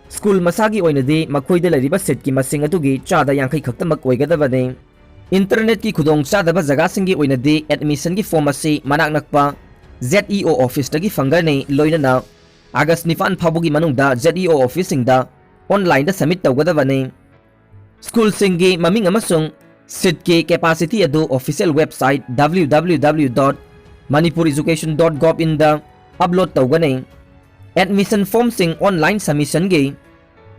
School ꯃꯁꯥꯒꯤ ꯑꯣꯏꯅꯗꯤ ꯃꯈꯣꯏꯗ ꯂꯩꯔꯤꯕ seat ꯀꯤ ꯃꯁꯤꯡ ꯑꯗꯨꯒꯤ ꯆꯥꯗ ꯌꯥꯡꯈꯩ ꯈꯛꯇꯃꯛ ꯑꯣꯏꯒꯗꯕꯅꯤ꯫ Internet ꯀꯤ ꯈꯨꯗꯣꯡꯆꯥꯗꯕ ꯖꯒꯥꯁꯤꯡꯒꯤ ꯑꯣꯏꯅꯗꯤ admission ꯒꯤ form ꯑꯁꯤ ꯃꯅꯥꯛ ꯅꯛꯄ Z E O office ꯇꯒꯤ ꯐꯪꯒꯅꯤ, ꯂꯣꯏꯅꯅ August ꯅꯤꯄꯥꯟ ꯐꯥꯎꯕꯒꯤ ꯃꯅꯨꯡꯗ Z E O office ꯁꯤꯡꯗ online ꯗ submit ꯇꯧꯒꯗꯕꯅꯤ꯫ School ꯁꯤꯡꯒꯤ ꯃꯃꯤꯡ ꯑꯃꯁꯨꯡ seat ꯀꯤ capacity ꯑꯗꯨ official website W W W dot manipur education dot gov in the upload ꯇꯧꯒꯅꯤ꯫ Admission form ꯁꯤꯡ online submission ꯒꯤ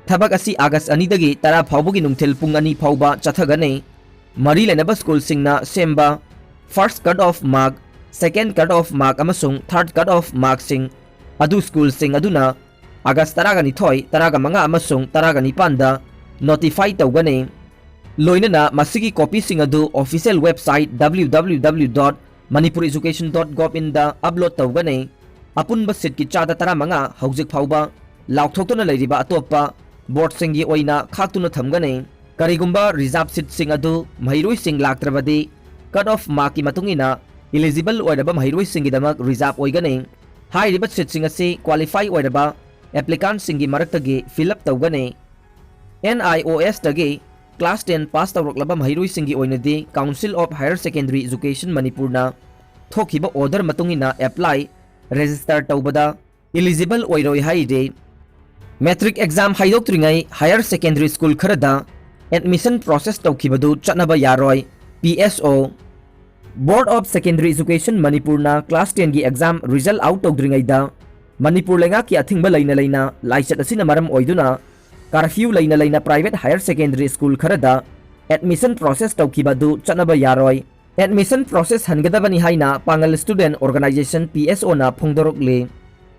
ꯊꯕꯛ ꯑꯁꯤ August ꯑꯅꯤꯗꯒꯤ ꯇꯔꯥ ꯐꯥꯎꯕꯒꯤ ꯅꯨꯡꯊꯤꯜ ꯄꯨꯡ ꯑꯅꯤ ꯐꯥꯎꯕ ꯆꯠꯊꯒꯅꯤ꯫ ꯃꯔꯤ ꯂꯩꯅꯕ school ꯁꯤꯡꯅ ꯁꯦꯝꯕ first cut off mark, second cut off mark ꯑꯃꯁꯨꯡ third cut off mark ꯁꯤꯡ ꯑꯗꯨ school ꯁꯤꯡ ꯑꯗꯨꯅ August ꯇꯔꯥꯒ ꯅꯤꯊꯣꯏ, ꯇꯔꯥꯒ ꯃꯉꯥ ꯑꯃꯁꯨꯡ ꯇꯔꯥꯒ ꯅꯤꯄꯥꯟꯗ notify ꯇꯧꯒꯅꯤ꯫ ꯂꯣꯏꯅꯅ ꯃꯁꯤꯒꯤ copy ꯁꯤꯡ ꯑꯗꯨ official website W W W dot manipur education dot gov in the upload ꯇꯧꯒꯅꯤ꯫ ꯑꯄꯨꯟꯕ seat ꯀꯤ ꯆꯥꯗ ꯇꯔꯥꯃꯉꯥ ꯍꯧꯖꯤꯛ ꯐꯥꯎꯕ ꯂꯥꯎꯊꯣꯛꯇꯨꯅ ꯂꯩꯔꯤꯕ ꯑꯇꯣꯞꯄ board ꯁꯤꯡꯒꯤ ꯑꯣꯏꯅ ꯈꯥꯛꯇꯨꯅ ꯊꯝꯒꯅꯤ꯫ ꯀꯔꯤꯒꯨꯝꯕ reserve seat ꯁꯤꯡ ꯑꯗꯨ ꯃꯍꯩꯔꯣꯏꯁꯤꯡ ꯂꯥꯛꯇ꯭ꯔꯕꯗꯤ, cut off mark ꯀꯤ ꯃꯇꯨꯡ ꯏꯟꯅ eligible ꯑꯣꯏꯔꯕ ꯃꯍꯩꯔꯣꯏꯁꯤꯡꯒꯤꯗꯃꯛ reserve ꯑꯣꯏꯒꯅꯤ꯫ ꯍꯥꯏꯔꯤꯕ seat ꯁꯤꯡ ꯑꯁꯤ qualify ꯑꯣꯏꯔꯕ applicant ꯁꯤꯡꯒꯤ ꯃꯔꯛꯇꯒꯤ fill up ꯇꯧꯒꯅꯤ꯫ N I O S ꯇꯒꯤ class ten pass ꯇꯧꯔꯛꯂꯕ ꯃꯍꯩꯔꯣꯏꯁꯤꯡꯒꯤ ꯑꯣꯏꯅꯗꯤ Council of Higher Secondary Education ꯃꯅꯤꯄꯨꯔꯅ ꯊꯣꯛꯈꯤꯕ order ꯃꯇꯨꯡ ꯏꯟꯅ apply, register ꯇꯧꯕꯗ eligible ꯑꯣꯏꯔꯣꯏ ꯍꯥꯏꯔꯤ꯫ Matric exam ꯍꯥꯏꯗꯣꯛꯇ꯭ꯔꯤꯉꯩ higher secondary school ꯈꯔꯗ admission process ꯇꯧꯈꯤꯕꯗꯨ ꯆꯠꯅꯕ ꯌꯥꯔꯣꯏ꯫ P S O꯫ Board of Secondary Education ꯃꯅꯤꯄꯨꯔꯅ class ten ꯒꯤ exam result out ꯇꯧꯗ꯭ꯔꯤꯉꯩꯗ ꯃꯅꯤꯄꯨꯔ ꯂꯩꯉꯥꯛꯀꯤ ꯑꯊꯤꯡꯕ ꯂꯩꯅ ꯂꯩꯅ ꯂꯥꯏꯆꯠ ꯑꯁꯤꯅ ꯃꯔꯝ ꯑꯣꯏꯗꯨꯅ curfew ꯂꯩꯅ ꯂꯩꯅ private higher secondary school ꯈꯔꯗ admission process ꯇꯧꯈꯤꯕ ꯑꯗꯨ ꯆꯠꯅꯕ ꯌꯥꯔꯣꯏ꯫ Admission process ꯍꯟꯒꯗꯕꯅꯤ ꯍꯥꯏꯅ ꯄꯥꯉꯜ Student Organisation, P S O ꯅ ꯐꯣꯡꯗꯣꯔꯛꯂꯤ꯫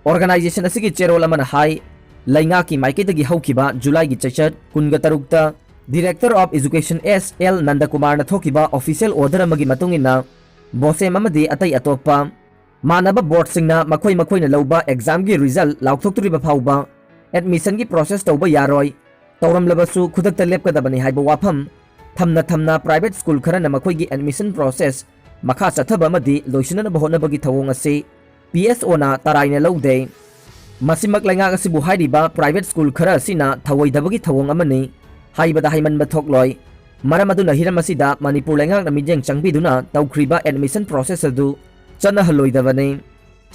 Organisation ꯑꯁꯤꯒꯤ ꯆꯦꯔꯣꯜ ꯑꯃꯅ ꯍꯥꯏ, ꯂꯩꯉꯥꯛꯀꯤ ꯃꯥꯏꯀꯩꯗꯒꯤ ꯍꯧꯈꯤꯕ ꯖꯨꯂꯥꯏꯒꯤ ꯆꯩꯆꯠ ꯀꯨꯟꯒ ꯇꯔꯨꯛꯇ Director of Education S L ꯅꯟꯗꯀꯨꯃꯥꯔꯅ ꯊꯣꯛꯈꯤꯕ official order ꯑꯃꯒꯤ ꯃꯇꯨꯡ ꯏꯟꯅ, ꯕꯣꯁꯦꯝ ꯑꯃꯗꯤ ꯑꯇꯩ ꯑꯇꯣꯞꯄ ꯃꯥꯟꯅꯕ boardꯁꯤꯡꯅ ꯃꯈꯣꯏ ꯃꯈꯣꯏꯅ ꯂꯧꯕ examꯒꯤ result ꯂꯥꯎꯊꯣꯛꯇ꯭ꯔꯤꯕ ꯐꯥꯎꯕ admissionꯒꯤ process ꯇꯧꯕ ꯌꯥꯔꯣꯏ꯫ ꯇꯧꯔꯝꯂꯕꯁꯨ ꯈꯨꯗꯛꯇ ꯂꯦꯞꯀꯗꯕꯅꯤ ꯍꯥꯏꯕ ꯋꯥꯐꯝ ꯊꯝꯅ ꯊꯝꯅ private school ꯈꯔꯅ ꯃꯈꯣꯏꯒꯤ admission process ꯃꯈꯥ ꯆꯠꯊꯕ ꯑꯃꯗꯤ ꯂꯣꯏꯁꯤꯟꯅꯅꯕ ꯍꯣꯠꯅꯕꯒꯤ ꯊꯧꯑꯣꯡ ꯑꯁꯤ P S O ꯅ ꯇꯔꯥꯏꯅ ꯂꯧꯗꯦ꯫ ꯃꯁꯤꯃꯛ ꯂꯩꯉꯥꯛ ꯑꯁꯤꯕꯨ ꯍꯥꯏꯔꯤꯕ private school ꯈꯔ ꯑꯁꯤꯅ ꯊꯧꯑꯣꯏꯗꯕꯒꯤ ꯊꯧꯑꯣꯡ ꯑꯃꯅꯤ ꯍꯥꯏꯕꯗ ꯍꯥꯏꯃꯟꯕ ꯊꯣꯛꯂꯣꯏ꯫ ꯃꯔꯝ ꯑꯗꯨꯅ ꯍꯤꯔꯝ ꯑꯁꯤꯗ ꯃꯅꯤꯄꯨꯔ ꯂꯩꯉꯥꯛꯅ ꯃꯤꯠꯌꯦꯡ ꯆꯪꯕꯤꯗꯨꯅ ꯇꯧꯈ꯭ꯔꯤꯕ admission process ꯑꯗꯨ ꯆꯠꯅꯍꯜꯂꯣꯏꯗꯕꯅꯤ꯫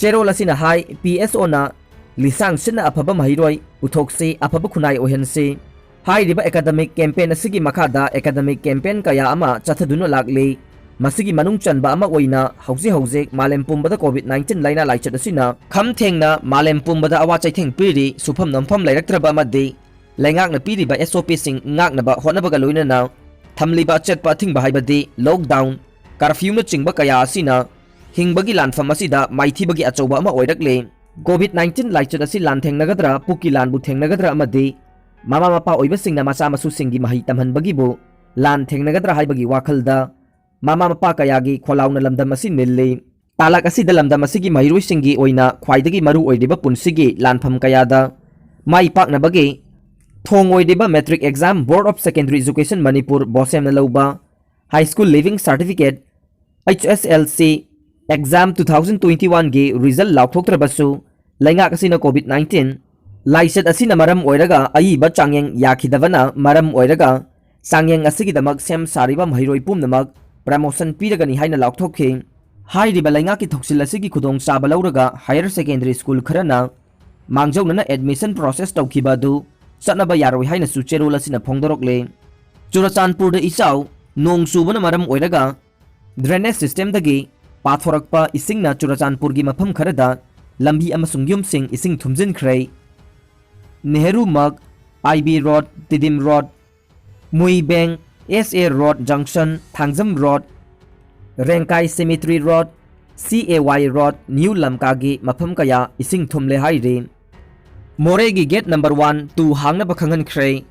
ꯆꯦꯔꯣꯜ ꯑꯁꯤꯅ ꯍꯥꯏ, P S O ꯅ ꯂꯤꯁꯥꯡ ꯁꯤꯠꯅ ꯑꯐꯕ ꯃꯍꯩꯔꯣꯏ ꯄꯨꯊꯣꯛꯁꯤ, ꯑꯐꯕ ꯈꯨꯟꯅꯥꯏ ꯑꯣꯏꯍꯟꯁꯤ꯫ ꯍꯥꯏꯔꯤꯕ academic campaign ꯑꯁꯤꯒꯤ ꯃꯈꯥꯗ academic campaign ꯀꯌꯥ ꯑꯃ ꯆꯠꯊꯗꯨꯅ ꯂꯥꯛꯂꯤ꯫ ꯃꯁꯤꯒꯤ ꯃꯅꯨꯡ ꯆꯟꯕ ꯑꯃ ꯑꯣꯏꯅ ꯍꯧꯖꯤꯛ ꯍꯧꯖꯤꯛ ꯃꯥꯂꯦꯝ ꯄꯨꯝꯕꯗ COVID nineteen ꯂꯥꯏꯅꯥ ꯂꯥꯏꯆꯠ ꯑꯁꯤꯅ ꯈꯝ ꯊꯦꯡꯅ ꯃꯥꯂꯦꯝ ꯄꯨꯝꯕꯗ ꯑꯋꯥ ꯆꯩꯊꯦꯡ ꯄꯤꯔꯤ꯫ ꯁꯨꯐꯝ ꯅꯣꯝꯐꯝ ꯂꯩꯔꯛꯇ꯭ꯔꯕ ꯑꯃꯗꯤ ꯂꯩꯉꯥꯛꯅ ꯄꯤꯔꯤꯕ S O P ꯁꯤꯡ ꯉꯥꯛꯅꯕ ꯍꯣꯠꯅꯕꯒ ꯂꯣꯏꯅꯅ ꯊꯝꯂꯤꯕ ꯑꯆꯦꯠꯄ ꯑꯊꯤꯡꯕ ꯍꯥꯏꯕꯗꯤ lockdown, curfewꯅꯆꯤꯡꯕ ꯀꯌꯥ ꯑꯁꯤꯅ ꯍꯤꯡꯕꯒꯤ ꯂꯥꯟꯐꯝ ꯑꯁꯤꯗ ꯃꯥꯏꯊꯤꯕꯒꯤ ꯑꯆꯧꯕ ꯑꯃ ꯑꯣꯏꯔꯛꯂꯤ꯫ COVID nineteen ꯂꯥꯏꯆꯠ ꯑꯁꯤ ꯂꯥꯟ ꯊꯦꯡꯅꯒꯗ꯭ꯔꯥ, ꯄꯨꯛꯀꯤ ꯂꯥꯟꯕꯨ ꯊꯦꯡꯅꯒꯗ꯭ꯔꯥ ꯑꯃꯗꯤ ꯃꯃꯥ ꯃꯄꯥ ꯑꯣꯏꯕꯁꯤꯡꯅ ꯃꯆꯥ ꯃꯁꯨꯁꯤꯡꯒꯤ ꯃꯍꯩ ꯇꯝꯍꯟꯕꯒꯤꯕꯨ ꯂꯥꯟ ꯊꯦꯡꯅꯒꯗ꯭ꯔꯥ ꯍꯥꯏꯕꯒꯤ ꯋꯥꯈꯜꯗ ꯃꯃꯥ ꯃꯄꯥ ꯀꯌꯥꯒꯤ ꯈꯣꯜꯂꯥꯎꯅ ꯂꯝꯗꯝ ꯑꯁꯤ ꯅꯤꯜꯂꯤ꯫ ꯇꯥꯂꯛ ꯑꯁꯤꯗ ꯂꯝꯗꯝ ꯑꯁꯤꯒꯤ ꯃꯍꯩꯔꯣꯏꯁꯤꯡꯒꯤ ꯑꯣꯏꯅ ꯈ꯭ꯋꯥꯏꯗꯒꯤ ꯃꯔꯨ ꯑꯣꯏꯔꯤꯕ ꯄꯨꯟꯁꯤꯒꯤ ꯂꯥꯟꯐꯝ ꯀꯌꯥꯗ ꯃꯥꯏ ꯄꯥꯛꯅꯕꯒꯤ ꯊꯣꯡ ꯑꯣꯏꯔꯤꯕ Matric Exam, Board of Secondary Education Manipur, ꯕꯣꯁꯦꯝꯅ ꯂꯧꯕ High School Leaving Certificate, H S L C, exam two thousand twenty-oneꯒꯤ result ꯂꯥꯎꯊꯣꯛꯇ꯭ꯔꯕꯁꯨ, ꯂꯩꯉꯥꯛ ꯑꯁꯤꯅ COVID nineteen ꯂꯥꯏꯆꯠ ꯑꯁꯤꯅ ꯃꯔꯝ ꯑꯣꯏꯔꯒ ꯑꯏꯕ ꯆꯥꯡꯌꯦꯡ ꯌꯥꯈꯤꯗꯕꯅ ꯃꯔꯝ ꯑꯣꯏꯔꯒ ꯆꯥꯡꯌꯦꯡ ꯑꯁꯤꯒꯤꯗꯃꯛ ꯁꯦꯝ ꯁꯥꯔꯤꯕ ꯃꯍꯩꯔꯣꯏ ꯄꯨꯝꯅꯃꯛ promotion ꯄꯤꯔꯒꯅꯤ ꯍꯥꯏꯅ ꯂꯥꯎꯊꯣꯛꯈꯤ꯫ ꯍꯥꯏꯔꯤꯕ ꯂꯩꯉꯥꯛꯀꯤ ꯊꯧꯁꯤꯜ ꯑꯁꯤꯒꯤ ꯈꯨꯗꯣꯡꯆꯥꯕ ꯂꯧꯔꯒ higher secondary school ꯈꯔꯅ ꯃꯥꯡꯖꯧꯅꯅ admission process ꯇꯧꯈꯤꯕ ꯑꯗꯨ ꯆꯠꯅꯕ ꯌꯥꯔꯣꯏ ꯍꯥꯏꯅꯁꯨ ꯆꯦꯔꯣꯜ ꯑꯁꯤꯅ ꯐꯣꯡꯗꯣꯔꯛꯂꯦ꯫ ꯆꯨꯔꯆꯥꯟꯄꯨꯔꯗ ꯏꯆꯥꯎ, ꯅꯣꯡ ꯆꯨꯕꯅ ꯃꯔꯝ ꯑꯣꯏꯔꯒ drainage systemꯗꯒꯤ ꯄꯥꯊꯣꯔꯛꯄ ꯏꯁꯤꯡꯅ ꯆꯨꯔꯆꯥꯟꯄꯨꯔꯒꯤ ꯃꯐꯝ ꯈꯔꯗ ꯂꯝꯕꯤ ꯑꯃꯁꯨꯡ ꯌꯨꯝꯁꯤꯡ ꯏꯁꯤꯡ ꯊꯨꯝꯖꯤꯟꯈ꯭ꯔꯦ꯫ ꯅꯦꯍꯔꯨ ꯃꯛ, I B road, Tiddim road, Muibeng, S A road ꯖꯪꯁꯟ, Thangjam road, Rengkai cemetery road, C A Y road, new ꯂꯝꯀꯥꯒꯤ ꯃꯐꯝ ꯀꯌꯥ ꯏꯁꯤꯡ ꯊꯨꯝꯂꯦ ꯍꯥꯏꯔꯤ꯫ ꯃꯣꯔꯦꯒꯤ gate number one, two ꯍꯥꯡꯅꯕ ꯈꯪꯍꯟꯈ꯭ꯔꯦ꯫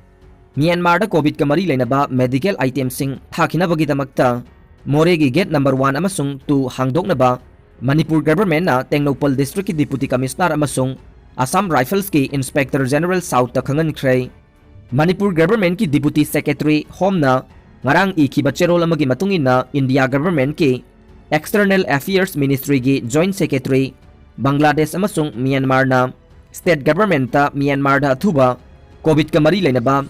ꯃ꯭ꯌꯥꯟꯃꯥꯔꯗ ꯀꯣꯚꯤꯗꯀ ꯃꯔꯤ ꯂꯩꯅꯕ medical itemꯁꯤꯡ ꯊꯥꯈꯤꯅꯕꯒꯤꯗꯃꯛꯇ ꯃꯣꯔꯦꯒꯤ gate number one ꯑꯃꯁꯨꯡ two ꯍꯥꯡꯗꯣꯛꯅꯕ Manipur governmentꯅ Tengnoupal districtꯀꯤ Deputy Commissioner ꯑꯃꯁꯨꯡ Assam Riflesꯀꯤ Inspector General Southꯇ ꯈꯪꯍꯟꯈ꯭ꯔꯦ꯫ Manipur governmentꯀꯤ Deputy Secretary Homeꯅ ꯉꯔꯥꯡ ꯏꯈꯤꯕ ꯆꯦꯔꯣꯜ ꯑꯃꯒꯤ ꯃꯇꯨꯡ ꯏꯟꯅ, India governmentꯀꯤ External Affairs Ministryꯒꯤ Joint Secretary Bangladesh ꯑꯃꯁꯨꯡ ꯃ꯭ꯌꯥꯟꯃꯥꯔꯅ state governmentꯇ ꯃ꯭ꯌꯥꯟꯃꯥꯔꯗ ꯑꯊꯨꯕ ꯀꯣꯚꯤꯗꯀ ꯃꯔꯤ ꯂꯩꯅꯕ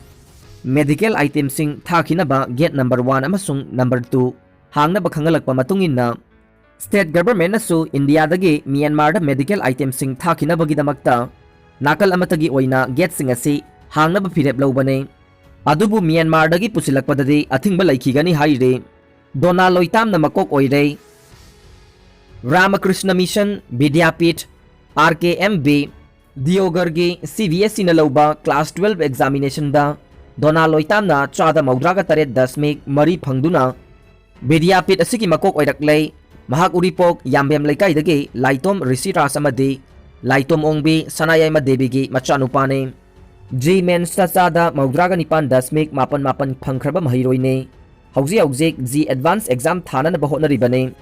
medical itemꯁꯤꯡ ꯊꯥꯈꯤꯅꯕ gate number one ꯑꯃꯁꯨꯡ number two ꯍꯥꯡꯅꯕ ꯈꯪꯍꯜꯂꯛꯄ ꯃꯇꯨꯡ ꯏꯟꯅ, state governmentꯅꯁꯨ ꯏꯟꯗꯤꯌꯥꯗꯒꯤ ꯃ꯭ꯌꯥꯟꯃꯥꯔꯗ medical itemꯁꯤꯡ ꯊꯥꯈꯤꯅꯕꯒꯤꯗꯃꯛꯇ ꯅꯥꯀꯜ ꯑꯃꯠꯇꯒꯤ ꯑꯣꯏꯅ gateꯁꯤꯡ ꯑꯁꯤ ꯍꯥꯡꯅꯕ ꯐꯤꯔꯦꯞ ꯂꯧꯕꯅꯤ꯫ ꯑꯗꯨꯕꯨ ꯃ꯭ꯌꯥꯟꯃꯥꯔꯗꯒꯤ ꯄꯨꯁꯤꯜꯂꯛꯄꯗꯗꯤ ꯑꯊꯤꯡꯕ ꯂꯩꯈꯤꯒꯅꯤ ꯍꯥꯏꯔꯤ꯫ ꯗꯣꯅꯥ ꯂꯣꯏꯇꯥꯝꯅ ꯃꯀꯣꯛ ꯑꯣꯏꯔꯦ꯫ ꯔꯥꯃꯀ꯭ꯔꯤꯁꯅ ꯃꯤꯁꯟ, ꯕꯤꯗ꯭ꯌꯥꯄꯤꯊ, ꯑꯥꯔ ꯀꯦ ꯑꯦꯝ ꯕꯤ, ꯗꯤꯌꯣꯒꯔꯒꯤ ꯁꯤ ꯕꯤ ꯑꯦꯁ ꯏꯅ ꯂꯧꯕ class twelve examinationꯗ ꯗꯣꯅꯥ ꯂꯣꯏꯇꯥꯝꯅ ꯆꯥꯗ ꯃꯧꯗ꯭ꯔꯥꯒ ꯇꯔꯦꯠ ꯗꯁꯃꯤꯛ ꯃꯔꯤ ꯐꯪꯗꯨꯅ ꯕꯤꯗ꯭ꯌꯥꯄꯤꯊ ꯑꯁꯤꯒꯤ ꯃꯀꯣꯛ ꯑꯣꯏꯔꯛꯂꯦ꯫ ꯃꯍꯥꯛ ꯎꯔꯤꯄꯣꯛ ꯌꯥꯝꯕꯦꯝ ꯂꯩꯀꯥꯏꯗꯒꯤ ꯂꯥꯏꯇꯣꯝ ꯔꯤꯁꯤꯔꯥꯖ ꯑꯃꯗꯤ ꯂꯥꯏꯇꯣꯝ ꯑꯣꯡꯕꯤ ꯁꯅꯥꯌꯥꯏꯃ ꯗꯦꯕꯤꯒꯤ ꯃꯆꯥꯅꯨꯄꯥꯅꯤ꯫ ꯖꯤ ꯃꯦꯟꯁꯇ ꯆꯥꯗ ꯃꯧꯗ꯭ꯔꯥꯒ ꯅꯤꯄꯥꯟ ꯗꯁꯃꯤꯛ ꯃꯥꯄꯟ ꯃꯥꯄꯟ ꯐꯪꯈ꯭ꯔꯕ ꯃꯍꯩꯔꯣꯏꯅꯤ꯫ ꯍꯧꯖꯤꯛ ꯍꯧꯖꯤꯛ ꯖꯤ advance exam ꯊꯥꯅꯅꯕ ꯍꯣꯠꯅꯔꯤꯕꯅꯤ꯫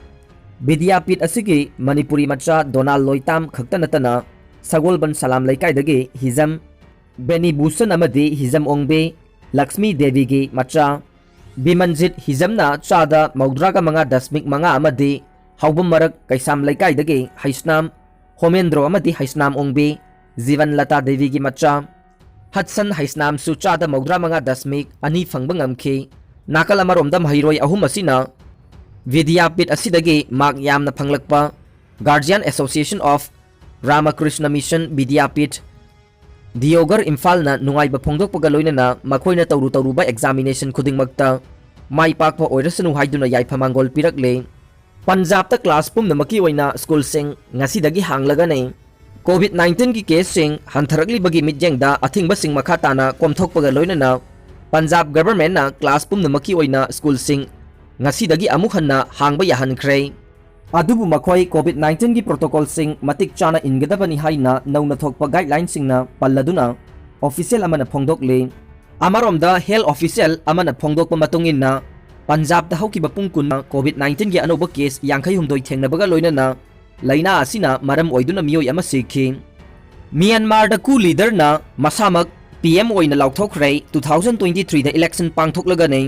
ꯕꯤꯗ꯭ꯌꯥꯄꯤꯊ ꯑꯁꯤꯒꯤ ꯃꯅꯤꯄꯨꯔꯤ ꯃꯆꯥ ꯗꯣꯅꯥꯜ ꯂꯣꯏꯇꯥꯝ ꯈꯛꯇ ꯅꯠꯇꯅ ꯁꯒꯣꯜꯕꯟ ꯁꯂꯥꯝ ꯂꯩꯀꯥꯏꯗꯒꯤ ꯍꯤꯖꯝ ꯕꯦꯅꯤꯚꯨꯁꯟ ꯑꯃꯗꯤ ꯍꯤꯖꯝ ꯑꯣꯡꯕꯤ ꯂꯛꯁꯃꯤ ꯗꯦꯕꯤꯒꯤ ꯃꯆꯥ ꯕꯤꯃꯟꯖꯤꯠ ꯍꯤꯖꯝꯅ ꯆꯥꯗ ꯃꯧꯗ꯭ꯔꯥꯒ ꯃꯉꯥ ꯗꯁꯃꯤꯛ ꯃꯉꯥ ꯑꯃꯗꯤ ꯍꯥꯎꯕꯝ ꯃꯔꯛ ꯀꯩꯁꯥꯝ ꯂꯩꯀꯥꯏꯗꯒꯤ ꯍꯩꯁꯅꯥꯝ ꯍꯣꯃꯦꯟꯗ꯭ꯔꯣ ꯑꯃꯗꯤ ꯍꯩꯁꯅꯥꯝ ꯑꯣꯡꯕꯤ ꯖꯤꯕꯟ ꯂꯇꯥ ꯗꯦꯕꯤꯒꯤ ꯃꯆꯥ ꯍꯠꯁꯟ ꯍꯩꯁꯅꯥꯝꯁꯨ ꯆꯥꯗ ꯃꯧꯗ꯭ꯔꯥ ꯃꯉꯥ ꯗꯁꯃꯤꯛ ꯑꯅꯤ ꯐꯪꯕ ꯉꯝꯈꯤ꯫ ꯅꯥꯀꯜ ꯑꯃꯔꯣꯝꯗ ꯃꯍꯩꯔꯣꯏ ꯑꯍꯨꯝ ꯑꯁꯤꯅ ꯕꯤꯗ꯭ꯌꯥꯄꯤꯊ ꯑꯁꯤꯗꯒꯤ ꯃꯥꯔꯛ ꯌꯥꯝꯅ ꯐꯪꯂꯛꯄ Guardian Association of Ramakrishna Mission ꯕꯤꯗ꯭ꯌꯥꯄꯤꯊ, ꯗꯤꯑꯣꯒꯔ ꯏꯝꯐꯥꯜꯅ ꯅꯨꯡꯉꯥꯏꯕ ꯐꯣꯡꯗꯣꯛꯄꯒ ꯂꯣꯏꯅꯅ ꯃꯈꯣꯏꯅ ꯇꯧꯔꯨ ꯇꯧꯔꯨꯕ examination ꯈꯨꯗꯤꯡꯃꯛꯇ ꯃꯥꯏ ꯄꯥꯛꯄ ꯑꯣꯏꯔꯁꯅꯨ ꯍꯥꯏꯗꯨꯅ ꯌꯥꯏꯐ ꯃꯥꯡꯒꯣꯜ ꯄꯤꯔꯛꯂꯦ꯫ ꯄꯟꯖꯥꯕꯇ class ꯄꯨꯝꯅꯃꯛꯀꯤ ꯑꯣꯏꯅ schoolꯁꯤꯡ ꯉꯁꯤꯗꯒꯤ ꯍꯥꯡꯂꯒꯅꯤ꯫ COVID nineteenꯒꯤ caseꯁꯤꯡ ꯍꯟꯊꯔꯛꯂꯤꯕꯒꯤ ꯃꯤꯠꯌꯦꯡꯗ ꯑꯊꯤꯡꯕꯁꯤꯡ ꯃꯈꯥ ꯇꯥꯅ ꯀꯣꯝꯊꯣꯛꯄꯒ ꯂꯣꯏꯅꯅ ꯄꯟꯖꯥꯕ governmentꯅ class ꯄꯨꯝꯅꯃꯛꯀꯤ ꯑꯣꯏꯅ schoolꯁꯤꯡ ꯉꯁꯤꯗꯒꯤ ꯑꯃꯨꯛ ꯍꯟꯅ ꯍꯥꯡꯕ ꯌꯥꯍꯟꯈ꯭ꯔꯦ꯫ ꯑꯗꯨꯕꯨ ꯃꯈꯣꯏ COVID nineteenꯒꯤ protocolꯁꯤꯡ ꯃꯇꯤꯛ ꯆꯥꯅ ꯏꯟꯒꯗꯕꯅꯤ ꯍꯥꯏꯅ ꯅꯧꯅ ꯊꯣꯛꯄ guidelinesꯁꯤꯡꯅ ꯄꯜꯂꯗꯨꯅ official ꯑꯃꯅ ꯐꯣꯡꯗꯣꯛꯂꯤ꯫ ꯑꯃꯔꯣꯝꯗ health official ꯑꯃꯅ ꯐꯣꯡꯗꯣꯛꯄ ꯃꯇꯨꯡ ꯏꯟꯅ, ꯄꯟꯖꯥꯕꯇ ꯍꯧꯈꯤꯕ ꯄꯨꯡ ꯀꯨꯟ COVID nineteenꯒꯤ ꯑꯅꯧꯕ case ꯌꯥꯡꯈꯩ ꯍꯨꯝꯗꯣꯏ ꯊꯦꯡꯅꯕꯒ ꯂꯣꯏꯅꯅ ꯂꯥꯏꯅꯥ ꯑꯁꯤꯅ ꯃꯔꯝ ꯑꯣꯏꯗꯨꯅ ꯃꯤꯑꯣꯏ ꯑꯃ ꯁꯤꯈꯤ꯫ ꯃ꯭ꯌꯥꯟꯃꯥꯔꯗ coup leaderꯅ ꯃꯁꯥꯃꯛ PM ꯑꯣꯏꯅ ꯂꯥꯎꯊꯣꯛꯈ꯭ꯔꯦ, two thousand twenty threeꯗ election ꯄꯥꯡꯊꯣꯛꯂꯒꯅꯤ꯫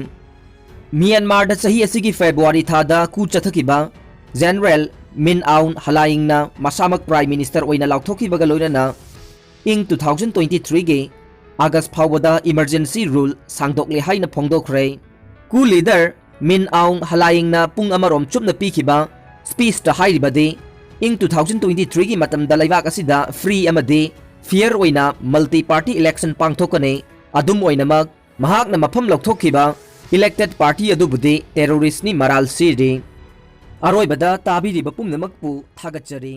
ꯃ꯭ꯌꯥꯟꯃꯥꯔꯗ ꯆꯍꯤ ꯑꯁꯤꯒꯤ February ꯊꯥꯗ coup ꯆꯠꯊꯈꯤꯕ General Min Aung Hlaingꯅ ꯃꯁꯥꯃꯛ Prime Minister ꯑꯣꯏꯅ ꯂꯥꯎꯊꯣꯛꯈꯤꯕꯒ ꯂꯣꯏꯅꯅ ꯏꯪ two thousand twenty threeꯒꯤ August ꯐꯥꯎꯕꯗ emergency rule ꯁꯥꯡꯗꯣꯛꯂꯦ ꯍꯥꯏꯅ ꯐꯣꯡꯗꯣꯛꯈ꯭ꯔꯦ꯫ Coup leader Min Aung Hlaingꯅ ꯄꯨꯡ ꯑꯃꯔꯣꯝ ꯆꯨꯞꯅ ꯄꯤꯈꯤꯕ speechꯇ ꯍꯥꯏꯔꯤꯕꯗꯤ, ꯏꯪ two thousand twenty threeꯒꯤ ꯃꯇꯝꯗ ꯂꯩꯕꯥꯛ ꯑꯁꯤꯗ free ꯑꯃꯗꯤ fair ꯑꯣꯏꯅ multi party election ꯄꯥꯡꯊꯣꯛꯀꯅꯤ꯫ ꯑꯗꯨꯝ ꯑꯣꯏꯅꯃꯛ, ꯃꯍꯥꯛꯅ ꯃꯐꯝ ꯂꯧꯊꯣꯛꯈꯤꯕ elected party ꯑꯗꯨꯕꯨꯗꯤ terroristꯅꯤ ꯃꯔꯥꯜ ꯁꯤꯔꯤ꯫ ꯑꯔꯣꯏꯕꯗ ꯇꯥꯕꯤꯔꯤꯕ ꯄꯨꯝꯅꯃꯛꯄꯨ ꯊꯥꯒꯠꯆꯔꯤ꯫